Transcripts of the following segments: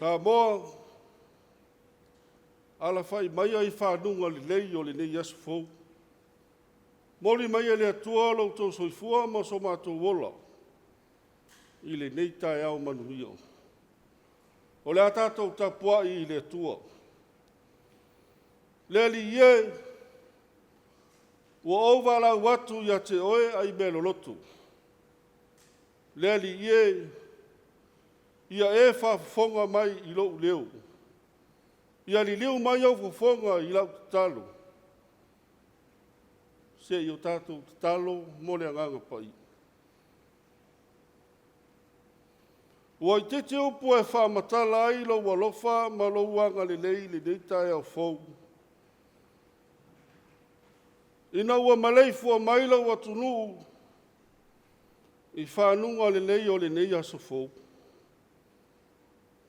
Samoa, alafai maia i faguga lelei o lenei aso fou. Momoli mai e le Atua lo outou soifua ma so matou ola i lenei taeao manuia. O le a tatou tapuai i le Atua. Le Alii e, ua ou valaau atu ia te oe ae i mea loloto. Le Alii e, ia e faafofoga mai i lou leo. Ia liliu mai ou fofoga i lau tatalo. Se i o tatou tatalo mo le Agaga Paia. Ua itiiti upu e faamatala ai lou alofa ma lou agalelei i lenei taeao fou, ina ua maleifua mai lou atunuu i faguga lelei o lenei aso fou.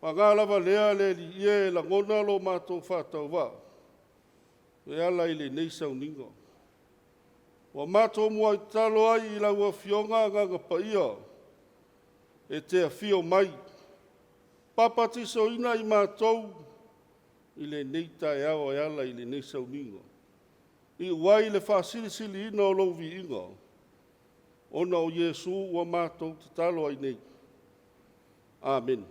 Paga lava lea le Alii e, e lagona lo matou faatauvaa e ala i lenei sauniga. Ua matou muai tatalo ai i lau Afioga Agaga Paia e te afio mai, papatisoina i matou i lenei taeao e ala i lenei sauniga. Iu ai le faasilisiliina o lou viiga, ona o Iesu ua matou tatalo ai nei. Amene.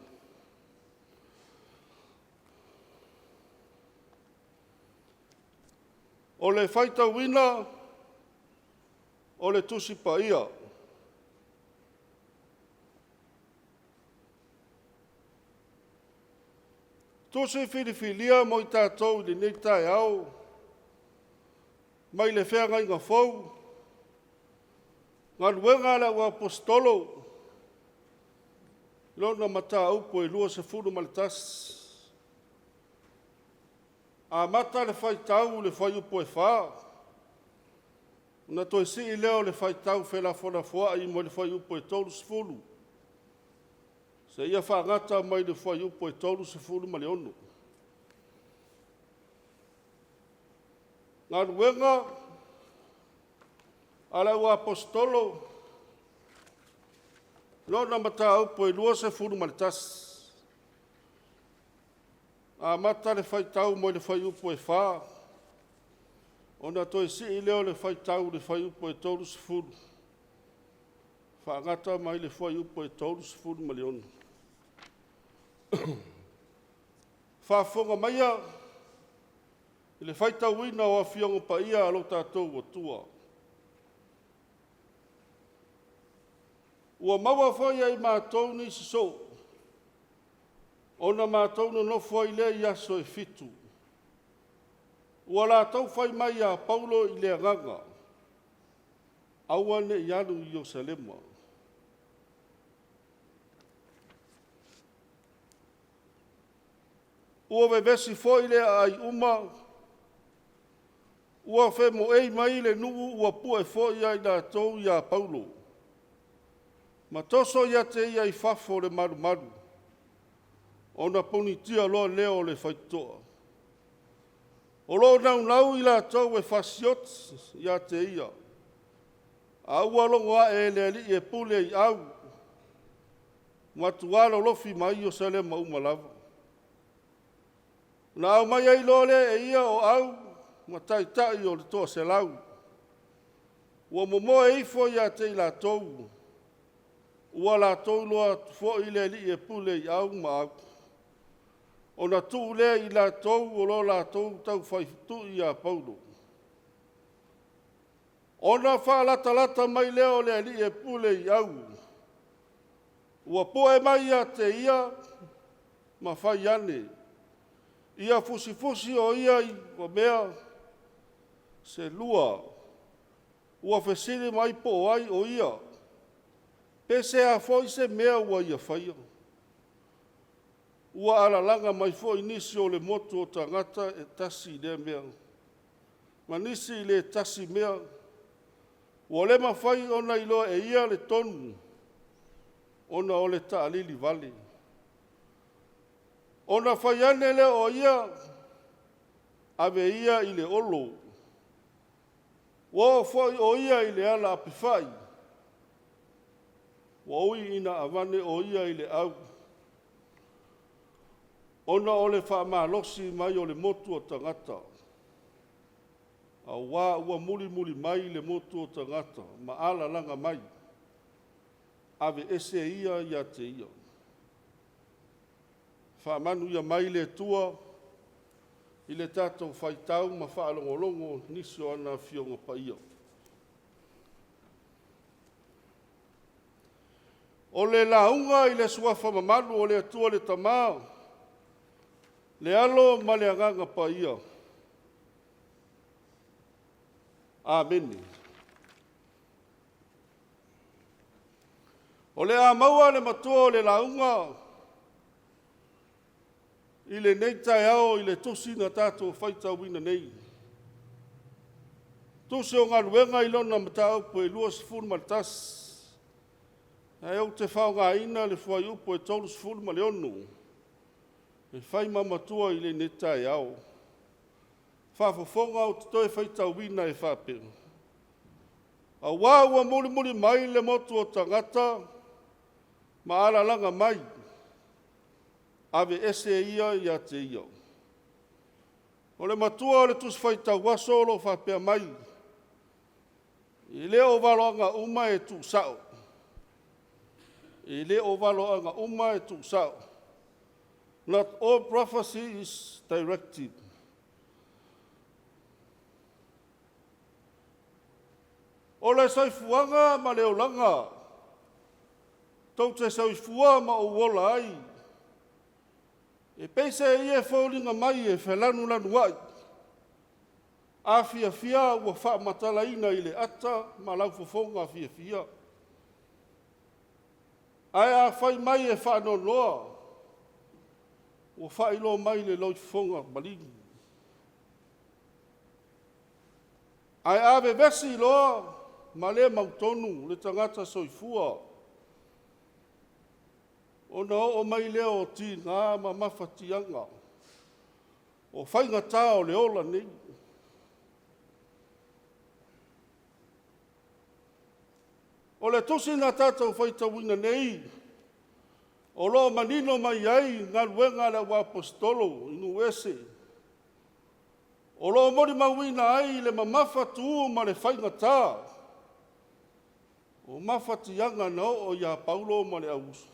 O le faitauina o le Tusi Paia. Tusi filifilia mo i tatou i lenei taeao mai le Feagaiga Fou, Galuega a le Au Aposetolo, lona mataupu e 21. Amata le faitau i le fuaiupu e 4, ona toe sii lea o le faitau felafolafoai mai le fuaiupu e 30 seia faagata mai le fuaiupu e 36. Galuega a le Au Aposetolo, lona mataupu e 21. Amata le faitau mai le fuaiupu e 4, ona toe sii lea o le faitau i le fuaiupu e 30, faagata mai le fuaiupu e 36. Faafofoga maia i le faitauina o Afioga Paia a lo tatou Atua. Ua maua foi e i matou nisi soo, ona matou nonofo ai lea i aso e fitu. Ua latou fai mai ia Paulo i le agaga, aua ne i alu i Ierusalema. Ua vevesi foi le aai uma, ua femoei mai le nuu ua pue foi i latou ia Paulo, ma toso ia te ia i fafo o le malumalu, ona ponitia loa lea o le faitotoa. O lo o naunau i latou e fasioti ia te ia, a ua logo ae e le alii e pule i au, matua lolofi mai Ierusalema uma lava. Na aumai ai loa lea e ia o au ma taitai o le toaselau, ua momoe ifo ia te i latou, ua latou iloa atu foi le alii e pule i au ma au, ona tuu lea i latou o lo o latou taufaifetui ia Paulo. Ona faalatalata mai lea o le alii e pule i au, ua pue mai ia te ia ma fai ane, ia fusifusi o ia i mea se lua, ua fesili mai po o ai o ia, pe sea foi se mea ua ia faia. Ua alalaga mai foi nisi o le motu o tagata e tasi lea mea, ma nisi i le tasi mea, ua le mafai ona iloa e ia le tonu ona o le taalili vale. Ona fai ane lea o ia, ave ia i le olo. Ua oo foi o ia i le ala apefai, ua ui ina avane o ia i le au, ona o le faamalosi mai o le motu o tagata, auā ua mulimuli mai le motu o tagata ma alalaga mai, aveese ia ia te ia. Faamanuia mai le Atua i le tatou faitau ma faalogologo i nisi o ana Afioga Paia. O le lauga i le suafa mamalu o le Atua le Tama, le Alo ma le Agaga Paia. Amene. O le a maua le matua o le lauga i lenei taeao i le tusi na tatou faitauina nei, Tusi o Galuega i lona mataupu e 21, ae ou te faaaogaina le fuaiupu e 36 e fai ma matua i lenei taeao. Faafofoga ou te toe faitauina e faapea, “Auā ua mulimuli mai le motu o tagata ma alalaga mai, aveese ia ia te ia.” O le matua o le Tusi Faitau Aso o lo o faapea mai, e le o valoaga uma e tuusao. E le o valoaga uma e tuusao. Not all prophecy is directive. O le soifuaga ma le olaga, tou te soifua ma ou ola ai, e peiseai e foliga mai e felanulanuai, a fiafia ua faamatalaina i le ata ma laufofoga fiafia. Ae a fai mai e faanoanoa, ua faailoa mai i le loifofoga maliu. Ae a vevesi loa ma le mautonu le tagata soifua, ona oo mai lea o tiga ma mafatiaga o faigata o le ola nei. O le tusi na tatou faitauina nei, o lo o manino mai ai galuega a le auaposeitolo i nuu ese, o lo o molimauina ai le mamafatu ma le faigata o mafatiaga na oo ia Paulo ma le auuso,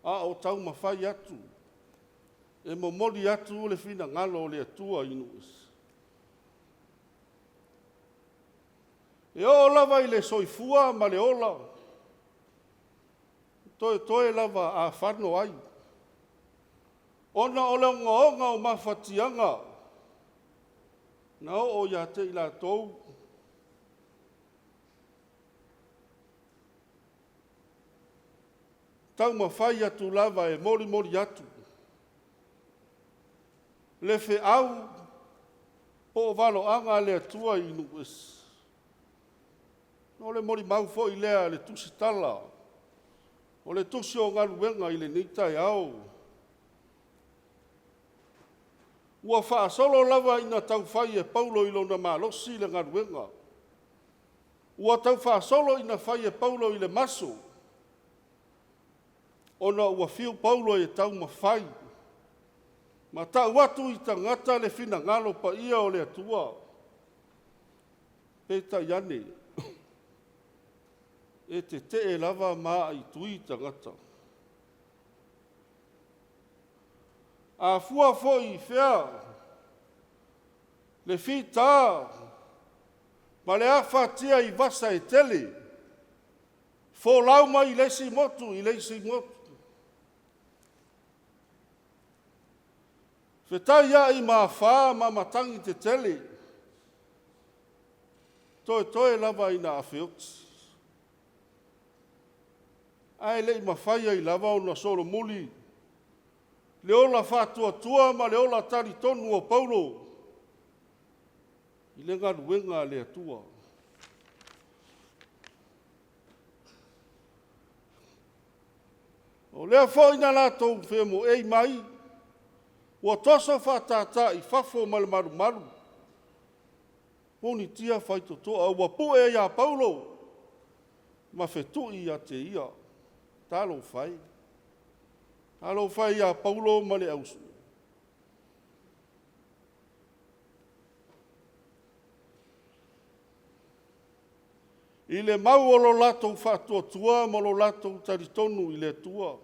a o taumafai atu e momoli atu le finagalo o le Atua i nuu ese. E oo lava i le soifua ma le ola, toetoe lava a fano ai, ona o le ogaoga o mafatiaga na oo ia te i latou. Taumafai atu lava e molimoli atu le feau po o valoaga a le Atua i nuu ese. O le molimau foi lea a le tusitala o le tusi o Galuega i lenei taeao. Ua faasolo lava ina tau fai e Paulo i lona malosi le galuega, ua tau faasolo ina fai e Paulo i le maso, ona ua fiu Paulo e taumafai ma tau atu i tagata le finagalo paia o le Atua. Peitai ane, e tetee lava ma aaitui tagata. A fua foi i fea le fita ma le afatia i vasa e tele, folau mai le isi motu i le isi motu, fetaiai ma afa ma matagi tetele, toetoe lava ina afeoti. Ae le i mafai ai lava ona solomuli le ola faatuatua ma le ola talitonu o Paulo i le galuega a le Atua. O lea foi na latou femoei mai, ua toso faatata i fafo ma le malumalu, punitia faitotoa ua pue ia Paulo ma fetui ia te ia. Talofa e, talofa e ia Paulo ma le au i le mau o lo latou faatuatua ma lo latou talitonu i le Atua.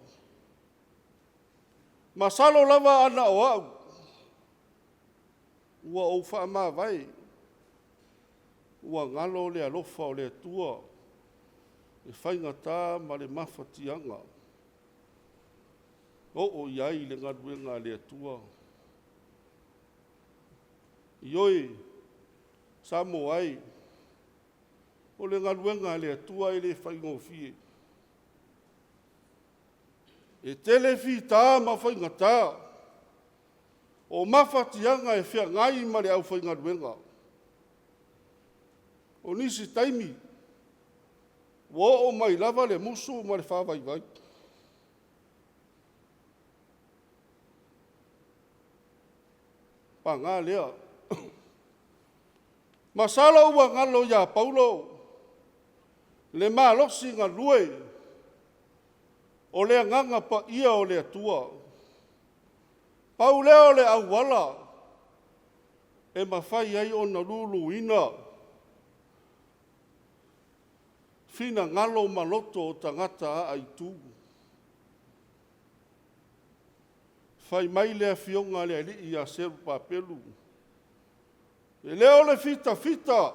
Masalo lava ana o au, ua ou faamavae, ua galo le alofa o le Atua, le faigata ma le mafatiaga, oo i ai le galuega a le Atua. Ioe, Samoa e, o le galuega a le Atua e le faigofie. E tele fita ma faigata, o mafatiaga e feagai ma le aufaigaluega. O nisi taimi, ua oo mai lava le musu ma le faavaivai. Paga lea, masalo ua galo ia Paulo le malosi galue o le Agaga Paia o le Atua. Pau lea o le auala e mafai ai ona luluina finagalo ma loto o tagata aaitu. Fai mai le afioga a le alii ia Serupapelu, “E le o le fitafita,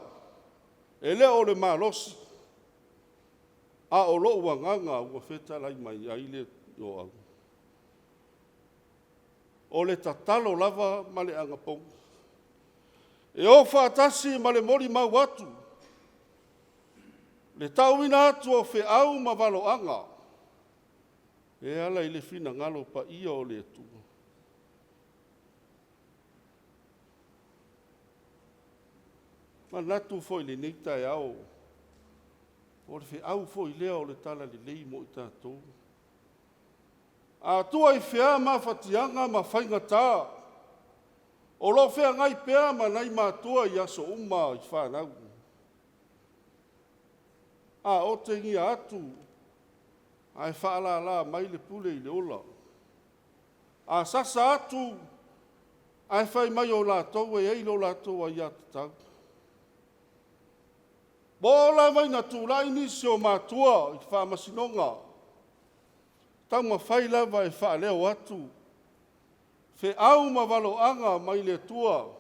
e le o le malosi, a o lou agaga ua fetalai mai ai le Ioau.” O le tatalo lava ma le anapogi, e o faatasi ma le molimau atu, le tauina atu o feau ma valoaga e ala i le finagalo paia o le Atua. E manatu foi i lenei taeao, o le feau foi lea o le talalelei mo i tatou. A tua i fea mafatiaga ma faigata o lo o feagai pea ma nai matua i aso uma i fanau? A otegia atu ae faalala mai le pule i le ola. A sasa atu ae fai mai o latou e i ai le latou aiatatau. Ua oo lava ina tulai nisi o matua i le faamasinoga, taumafai lava e faaleo atu feau ma valoaga mai le Atua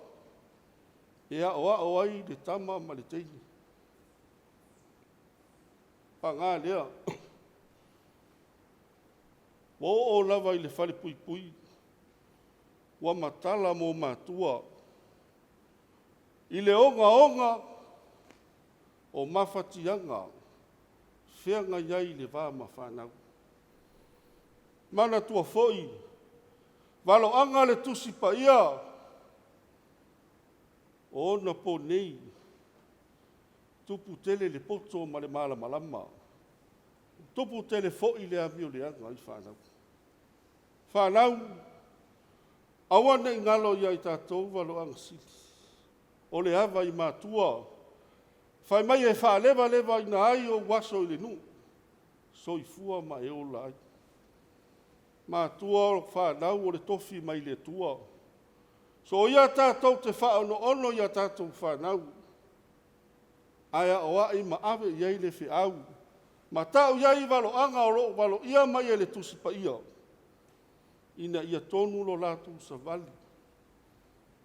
e aoao ai le tama ma le teine. Paga lea, ua oo lava i le falepuipui ua matala mo matua i le ogaoga o mafatiaga feagai ai le va ma fanau. Manatua foi valoaga o le Tusi Paia, o ona po nei tupu tele le poto ma le malamalama, tupu tele foi le amio leaga i fanau. Fanau, aua ne i galo ia i tatou valoaga sili, o le ava i matua, fai mai e faalevalevaina ai ou aso i le nuu, soifua ma e ola ai. Matua, o fanau o le tofi mai le Atua. Soia tatou te faaonoono i a tatou fanau, ae aoai ma ave i ai le feau ma tau i ai valoaga o lo o valoia mai e le Tusi Paia, ina ia tonu lo latou savali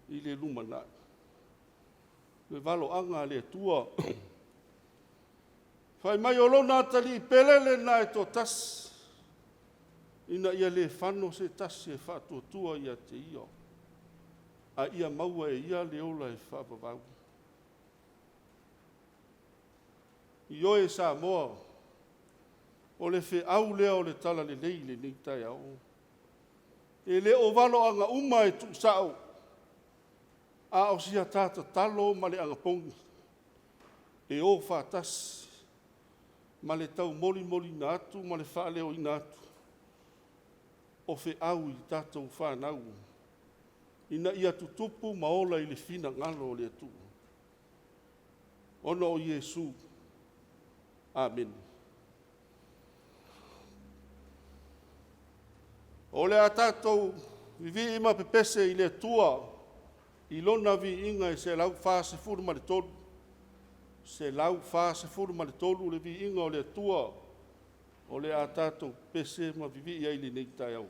i le lumanai. O le valoaga a le Atua. Fai mai o Lona atalii pele lena e toatasi, ina ia le fano se tasi e faatuatua ia te Ia, a ia maua e ia le ola e faavavau. Ioe Samoa. O le feau lea o le Talalelei i lenei taeao. E le o valoaga uma e tuusao, a o si a ta tatalo ma le anapogi e o faatasi ma le taumolimoliina atu ma le faaleoina atu o feau i tatou fanau ina ia tutupu ma ola i le finagalo o le Atua, ona o Iesu. Amene. O le a tatou vivii ma pepese i le Atua i Lona viiga e 143, 143 le viiga o le Atua o le a tatou pepese ma vivii ai i lenei taeao.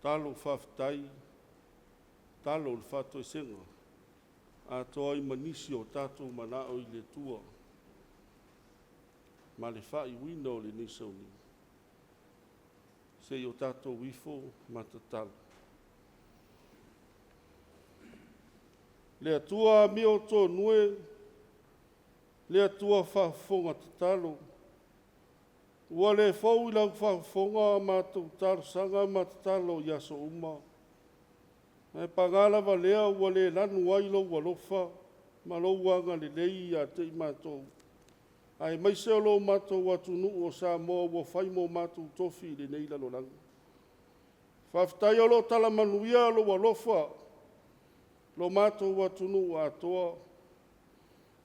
Talo faafetai, talo o le faatoesega, atoa ai ma nisi o tatou manao i le Atua ma le faaiuina o lenei sauniga. Se i o tatou ifo ma tatalo. Le Atua amiotonu e, le Atua faafofoga tatalo, Ua le fou i lau faafofoga a matou talosaga ma tatalo i aso uma, ae paga lava lea ua le lanu ai lou alofa ma lou agalelei ia te i matou, aemaise o lo matou atunuu o Samoa ua fai ma o matou tofi i lenei lalolagi. Faafetai o lo o tala manuia lou alofa i lo matou atunuu atoa.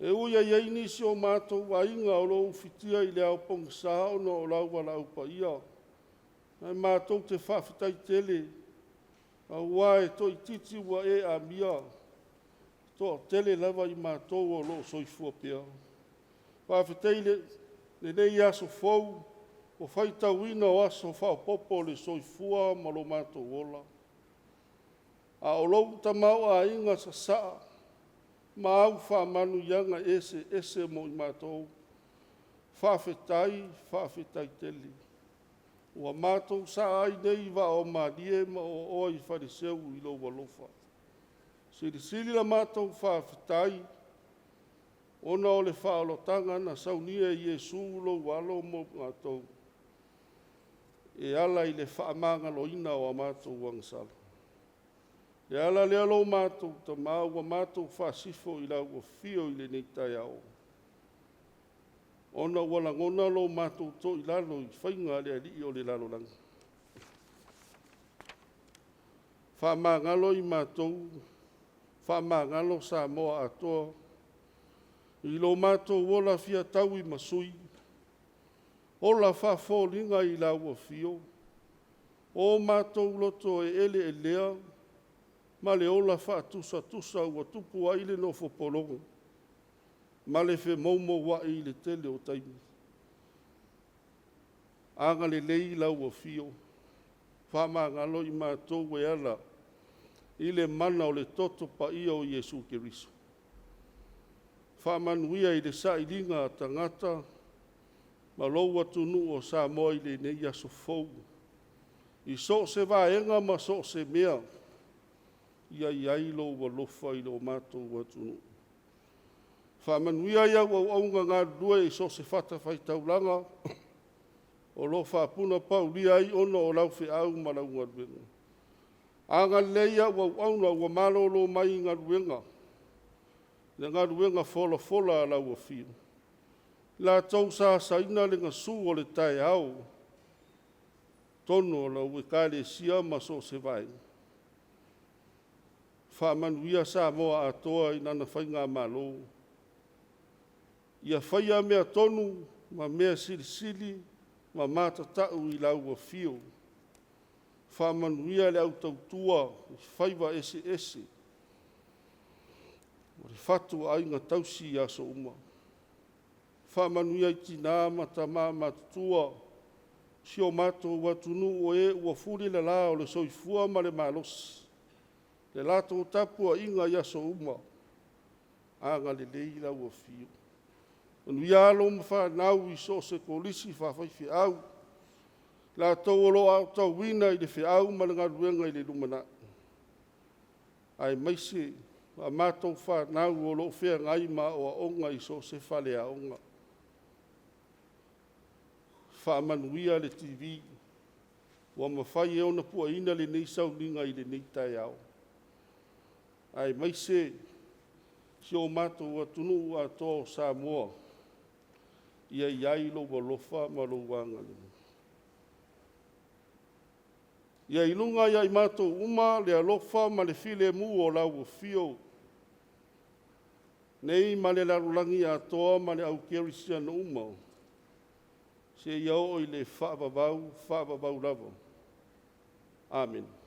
E ui e i ai nisi o matou aiga o lo o ufitia i le ao pogisa ona o lau valaau paia, ae matou te faafetai tele, aua e toaitiiti ua e amia, e toatele lava i matou o lo o soifua pea. Faafetai i lenei aso fou ua faitauina o aso faaopoopo o le soifua ma lo matou ola. A o lou tamaoaiga sasaa ma au faamanuiaga eseese mo i matou, faafetai, faafetai tele. Ua matou saa ai nei i vaa o malie ma oaoa i faleseu i lou alofa. Silisili la matou faafetai ona o le faaolataga na saunia e Iesu lou Alo mo i matou, e ala i le faamagaloina o a matou agasala. O le ala lea lo matou Tama ua matou faasifo i lau afio i lenei taeao, ona ua lagona lo matou toilalo i faiga a le alii o le lalolagi. Faamagalo i matou, faamagalo Samoa atoa i lo matou ola fia tauimasui, ola faafoliga i lau afio, o matou loto e eleelea ma le ola faatusatusa ua tupu ai le nofo pologo ma le femoumouai i le tele o taimi. Agalelei lau Afio, faamagalo i matou e ala i le mana o le toto paia o Iesu Keriso. Faamanuia i le sailiga a tagata ma lou atunuu o Samoa i lenei aso fou, i so o se vaega ma so o se mea, ia i ai lou alofa i lo matou atunuu. Faamanuia i au auauna galulue i so o se fatafaitaulaga o lo o faapunapaulia ai ona o lau feau ma lau galuega. Agalelei i au auauna ua malolo mai galuega, le galuega folafola a lau Afio, latou sa asaina le gasu o le taeao i totonu o lau Ekalesia ma so o se vaega. Faamanuia Samoa atoa i lana faigamalo, ia faia mea tonu ma mea silisili ma matatau i lau afio. Faamanuia le au tautua i faiva eseese o le fatuaiga tausi i aso uma. Faamanuia i tina ma tama matutua o si o matou atunuu o e ua fuli le la o le soifua ma le malosi i le latou tapuaiga i aso uma, agalelei lau Afio. Manuia alo ma fanau i so o se kolisi faafaifeau, latou o lo o aotauina i le feau ma le galuega i le lumanai, aemaise a matou fanau o lo o feagai ma aoaoga i so o se faleaoga. Faamanuia le TV ua mafai ai ona puaina lenei sauniga i lenei taeao, aemaise si o matou atunuu atoa o Samoa, ia i ai lou alofa ma lou agalelei. Ia i luga ia i matou uma le alofa ma le filemu o lau afio, nei ma le lalolagi atoa ma le au kerisiano uma, seia oo i le faavavau, faavavau lava. Amene.